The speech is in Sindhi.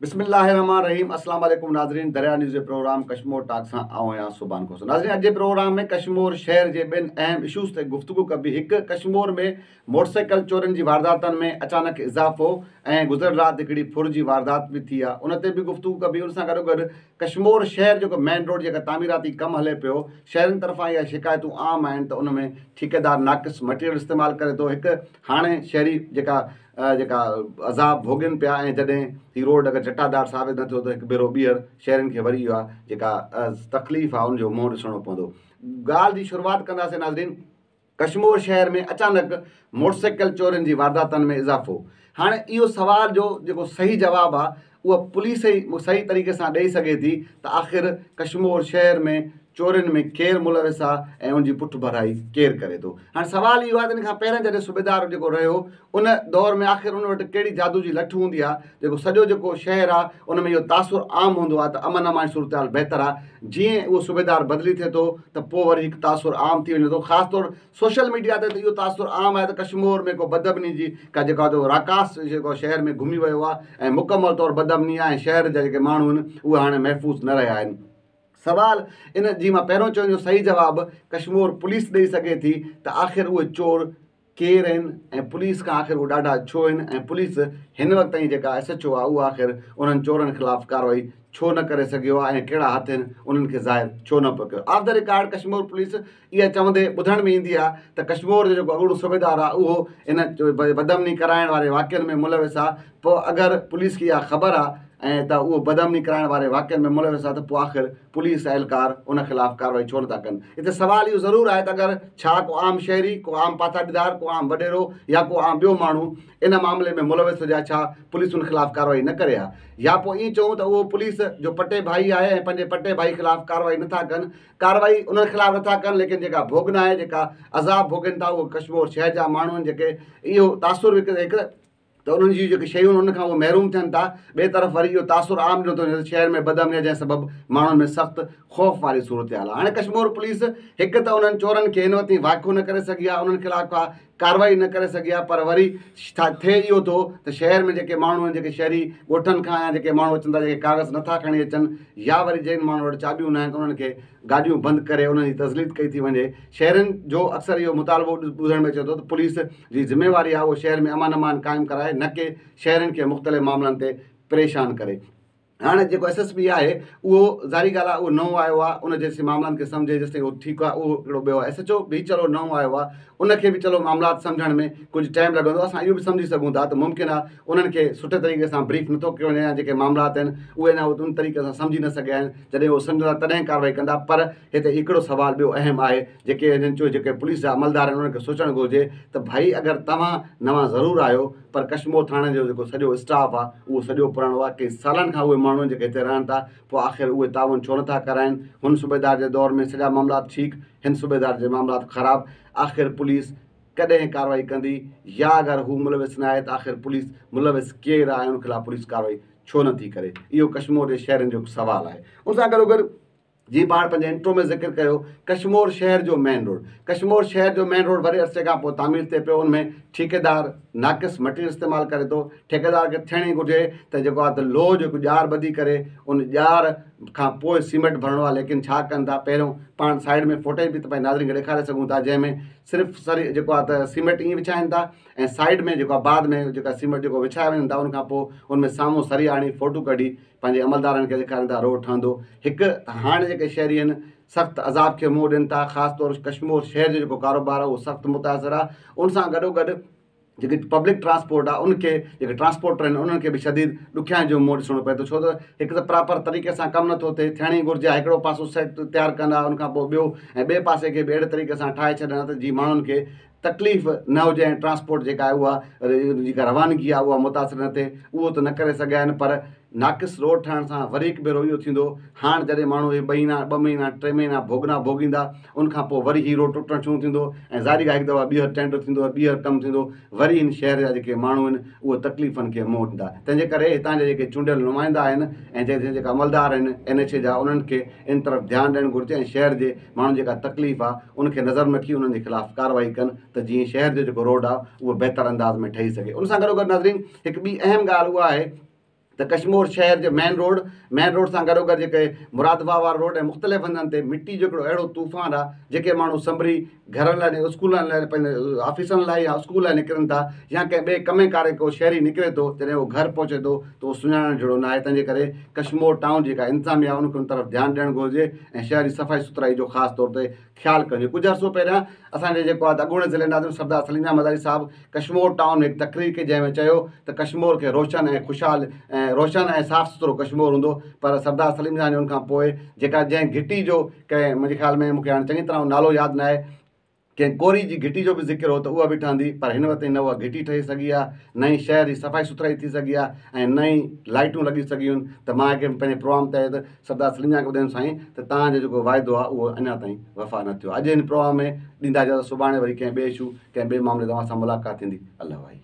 بسم الله الرحمٰن الرحيم اسلام عليڪم ناظرين دريا نيوز جي پروگرام ڪشمور ٽاڪ سان آئون آهيان سبحان کوسو ناظرين اڄ جي پروگرام ۾ ڪشمور شهر جي ٻن اهم اشوز تي گفتگو ڪبي هڪ ڪشمور ۾ موٽرسائيڪل چورين جي وارداتن ۾ اچانڪ اضافو ۽ گذريل رات هڪڙي ڦر جي واردات به ٿي آهي ان تي به گفتگو ڪبي ان سان گڏو گڏ ڪشمور شهر جيڪو مين روڊ جيڪا تعميراتي ڪم هلي پيو شهرين طرفان اها شڪايتون عام آهن ته ان ۾ ٺيڪيدار ناقص مٽيريل استعمال ڪري ٿو هڪ هاڻي شهري جيڪا جيڪا عذاب ڀوڳين پيا ۽ جڏهن هي روڊ اگر جٽادار ثابت نه ٿيو ته هڪ ڀيرو ٻيهر شهرين کي وري اها جيڪا تڪليف آهي ان جو منهن ڏسڻو پوندو. ڳالهه جي شروعات ڪنداسين ناظرين ڪشمور شهر ۾ اچانڪ موٽرسائيڪل چورين جي وارداتن ۾ اضافو هاڻي اهو سوال جو جيڪو صحيح جواب آهي اها پوليس ئي صحيح طريقي سان ڏئي سگهي ٿي ته آخر ڪشمور شهر ۾ چورين ۾ ڪير ملوث آ ۽ ان جي پٺڀرائي ڪير ڪري ٿو. هاڻي سوال اهو آهي ته ان کان پهريان جڏهن صوبيدار جيڪو رهيو ان دور ۾ آخر ان وٽ ڪهڙي جادو جي لٺ هوندي آ جيڪو سڄو جيڪو شهر آ ان ۾ اهو تاثر عام هوندو آ ته امن امان جي صورتحال بهتر آ جيئن اهو صوبيدار بدلي ٿئي ٿو ته پوء وري هڪ تاثر عام ٿي وڃي ٿو خاص طور سوشل ميڊيا تي ته اهو تاثر عام آهي ته ڪشمور ۾ ڪو بدامني جي ڪا جيڪا جو راڪاس جيڪو شهر ۾ گهمي ويو آ ۽ مڪمل طور بدامني آ ۽ شهر جا جيڪي ماڻهو آهن اهي هاڻي محفوظ نه رهيا آهن. سوال ان جي مان پهريون چيو جو صحيح جواب ڪشمور پوليس ڏئي سگهي ٿي ته آخر اهي چور ڪير آهن ۽ پوليس کان آخر اهي ڏاڍا ڇو آهن ۽ پوليس هن وقت تائين جيڪا ايس ايڇ او آهي اهو آخر انهن چورن خلاف ڪارروائي ڇو نه ڪري سگهيو آهي ۽ ڪهڙا هٿ آهن انهن کي ظاهر ڇو نه پيو ڪيو of the record Kashmore police اها چوندي ٻڌڻ ۾ ايندي آهي ته ڪشمور جو جيڪو اڳوڻو صوبيدار آهي اهو ان بدامني ڪرائڻ واري واقعن ۾ ملوث آهي پوء اگر پوليس کي اها خبر آهي ۽ ته اهو بدامني ڪرائڻ واري واقعن ۾ ملوث آهي ته پوء آخر پوليس اهلڪار ان خلاف ڪارروائي ڇو نٿا ڪن؟ هتي سوال اهو ضرور آهي ته اگر ڇا ڪو عام شهري، ڪو عام پاٿاڏيدار، ڪو عام وڏيرو يا ڪو عام ٻيو ماڻهو ان معاملي ۾ ملوث هجي ها ڇا پوليس ان خلاف ڪارروائي نه ڪري ها؟ يا پوء ائين چئون ته اهو پوليس جو پٽي ڀائي آهي ۽ پنهنجي پٽي ڀائي خلاف ڪارروائي نٿا ڪن ڪارروائي انهن خلاف نٿا ڪن ليڪن جيڪا ڀوڳنا آهي جيڪا عذاب ڀوڳين ٿا اهو ڪشمور شهر جا ماڻهو آهن جيڪي اهو تاثر هڪ ته انهن جون جيڪي شيون آهن ان کان اهي محروم ٿين ٿا ٻئي طرف وري اهو تاثر عام ڏنو ٿو وڃي ته شهر ۾ بدامني آهي جنهن سبب ماڻهن ۾ سخت خوف واري صورتحال آهي هاڻي ڪشمور پوليس هڪ ته انهن چورن کي هن وقت تائين واکو نه ڪري سگهي آهي انهن خلاف ڪا ڪارروائي نه ڪري سگهي آهي پر وري ٿئي اهو ٿو ته شهر ۾ جيڪي ماڻهو آهن جيڪي شهري ڳوٺن کان يا جيڪي ماڻهو اچن ٿا جيڪي ڪاغذ نٿا کڻي اچن يا وري جن ماڻهن وٽ چاٻيون نه آهن ته انهن کي گاڏيون بند ڪري انهن جي تذليل ڪئي ٿي وڃي شهرين جو اڪثر اهو مطالبو ٻڌڻ ۾ اچي ٿو ته پوليس جي ذميواري آهي اهو شهر ۾ امن امان قائم ڪرائي نه ڪي شهرين کي مختلف معاملن تي پريشان ڪري. هاڻي جيڪو ايس ايس پي آهي اهو ظاهري ڳالهه آهي اهو نئون آيو آهي ان جيسين معاملن کي سمجهي جيستائين اهو ٺيڪ آهي اهو هڪڙو ٻيو ايس ايڇ او به چلو نئون آيو آهي ان کي به چلو معاملات سمجهڻ ۾ ڪجهه ٽائيم لڳندو اسان اهو به سمجهي سگهون ٿا ته ممڪن آهي انهن کي سٺي طريقي سان بريف نٿو ڪيو وڃي يا جيڪي معاملات آهن اهي اڃا ان طريقي سان سمجهي نه سگهيا آهن جڏهن اهو سمجهندا تڏهن ڪارروائي ڪندا پر هتي هڪڙو سوال ٻيو اهم آهي جيڪي هنن چيو جيڪي پوليس جا عملدار آهن انهن کي سوچڻ گهرجي ته ڀائي اگر توهان نوان ضرور آهيو پر ڪشمور ٿاڻي جو جيڪو سڄو اسٽاف آهي اهو سڄو پراڻو آهي ڪئي سالن کان اهي ماڻهو آهن جيڪي هتي رهن ٿا پوء آخر اهي تعاون ڇو نٿا ڪرائن هن صوبيدار جي دور ۾ سڄا معاملات ٺيڪ هن صوبيدار جي معاملات خراب آخر پوليس ڪڏهن ڪارروائي ڪندي يا اگر هو ملوث ناهي ته آخر پوليس ملوث ڪير آهي ان خلاف پوليس ڪارروائي ڇو نٿي ڪري اهو ڪشمور جي شهرين جو هڪ سوال آهي ان سان گڏوگڏ جيئن پاڻ پنهنجي انٽرو ۾ ذڪر ڪيو ڪشمور شهر جو مين روڊ ڪشمور شهر جو مين روڊ وڏي عرصي کان پوء تعمير ٿئي پيو ان ۾ ٺيڪيدار ناقص مٽيريل استعمال ڪري ٿو ٺيڪيدار کي ٿيڻ ئي گهرجي ته جيڪو آهي ته لوهه جو هڪ ڄار ٻڌي ڪري ان ڄار کان پوء سيمينٽ ڀرڻو آهي ليڪن ڇا ڪن ٿا پهريون پاڻ سائيڊ ۾ فوٽيج به پنهنجي ناظرين کي ڏيکاري سگهون ٿا جنهن ۾ صرف سر جيڪو آهي ته سيمينٽ ائين وڇائين ٿا ۽ سائيڊ ۾ جيڪو آهي بعد ۾ جيڪا سيمينٽ جيڪو وڇايا وڃن ٿا ان کان پوء ان ۾ سامهون سري آڻي فوٽو ڪڍي پنهنجي عملدارن کي ڏيکارين ٿا روڊ ٺهندو هڪ ته هاڻ جيڪي شهري آهن سخت عذاب کي منهن ڏين ٿا خاص طور ڪشمور شهر جو جيڪو ڪاروبار آهي اهو سخت متاثر آهي ان سان گڏو گڏ جيڪي پبلڪ ٽرانسپورٽ آهي ان کي جيڪي ٽرانسپورٽر آهن انهن کي به شديد ڏکيائين جو منهن ڏسڻو پئي ٿو ڇو ته هڪ ته پراپر طريقي سان ڪم نٿو ٿئي ٿيڻ ئي گهرجي هڪڙو پاسو سيٽ تيار ڪندا ان کان پوء ٻيو ۽ ٻئي پاسي کي به اهڙي طريقي سان ٺاهي ڇڏن ته جي ماڻهن کي تڪليف نه هجي ۽ ٽرانسپورٽ جيڪا آهي اها جيڪا روانگي آهي اها متاثر نه ٿئي اهو ته نه ڪري سگهيا آهن پر ناقص روڊ ٺهڻ سان وري هڪ ڀيرو اهو ٿيندو هاڻ جڏهن ماڻهو اهي مهينا ٻه مهينا ٽي مهينا ڀوڳنا ڀوڳيندا ان کان پوء وري هي روڊ ٽٽڻ شروع ٿيندو ۽ ظاهري ڳالهه هڪ دفعا ٻيهر ٽينڊر ٿيندو ٻيهر ڪم ٿيندو وري هن شهر جا جيڪي ماڻهو آهن اهي تڪليفن کي منهن ڏيندا تنهن جي ڪري هتان جا جيڪي چونڊيل نمائندا آهن ۽ جيڪا عملدار آهن اين ايڇ اي جا انهن کي ان طرف ڌيان ڏيڻ گهرجي ۽ شهر جي ماڻهن جيڪا تڪليف آ ان کي نظر ۾ رکي انهن جي خلاف ڪارروائي ڪن ته جيئن شهر جو جيڪو روڊ آ اهو بهتر انداز ۾ ٺهي سگهي ان سان گڏوگڏ ناظرين هڪ ٻي اهم ڳالهه اها آهي ته ڪشمور شهر جي مين روڊ، مين روڊ سان گڏوگڏ جيڪي مراد واهه وارو روڊ ۽ مختلف هنڌن تي مٽي جو هڪڙو اهڙو طوفان آ جيڪي ماڻهو سنڀري گهرن لاء اسڪولن لاء پنهنجي آفيسن لاء يا اسڪول لاء نڪرن ٿا يا ڪنهن ٻئي ڪم ڪاري ڪو شهري نڪري ٿو جڏهن اهو گهر پهچي ٿو ته اهو سڃاڻڻ جهڙو ناهي تنهن جي ڪري ڪشمور ٽائون جيڪا انتظاميا آهي ان کي ان طرف ڌيان ڏيڻ گهرجي ۽ شهر جي صفائي سٿرائي جو خاص طور تي خيال ڪجي. ڪجهه عرصو پهريان اسان جي جيڪو آهي ته اڳوڻي ضلعي ناظم سردار سليم جان مزاري صاحب ڪشمور ٽائون ۾ هڪ تقرير ڪئي جنهن ۾ چيو ته ڪشمور کي روشن ۽ خوشحال ۽ روشن ۽ صاف سٿرو ڪشمور هوندو پر سردار سليم جان جي ان کان پوء جيڪا جنهن گهٽي جو ڪنهن منهنجي خيال ۾ مون کي هاڻي چڱي طرح نالو ياد ناهي ڪنهن ڪوري جي گهٽي جو به ذڪر هو ته اها به ٺهندي پر هن وقت تائين نه اها گهٽي ٺهي سگهي آهي نه ئي شهر جي صفائي سٿرائي ٿي سگهي آهي ۽ نه ئي لائٽون لڳي سگهيون آهن ته مان هڪ پنهنجي پروگرام تحت سردار سليم جان کي ٻڌايم سائين ته توهان جو جيڪو واعدو آهي اهو اڃا تائين وفا نه ٿيو آهي. اڄ هن پروگرام ۾ ڏيندا اجازت سڀاڻي وري ڪنهن ٻئي اشو ڪنهن ٻئي معاملي تي اوهان سان ملاقات ٿيندي الله واهي.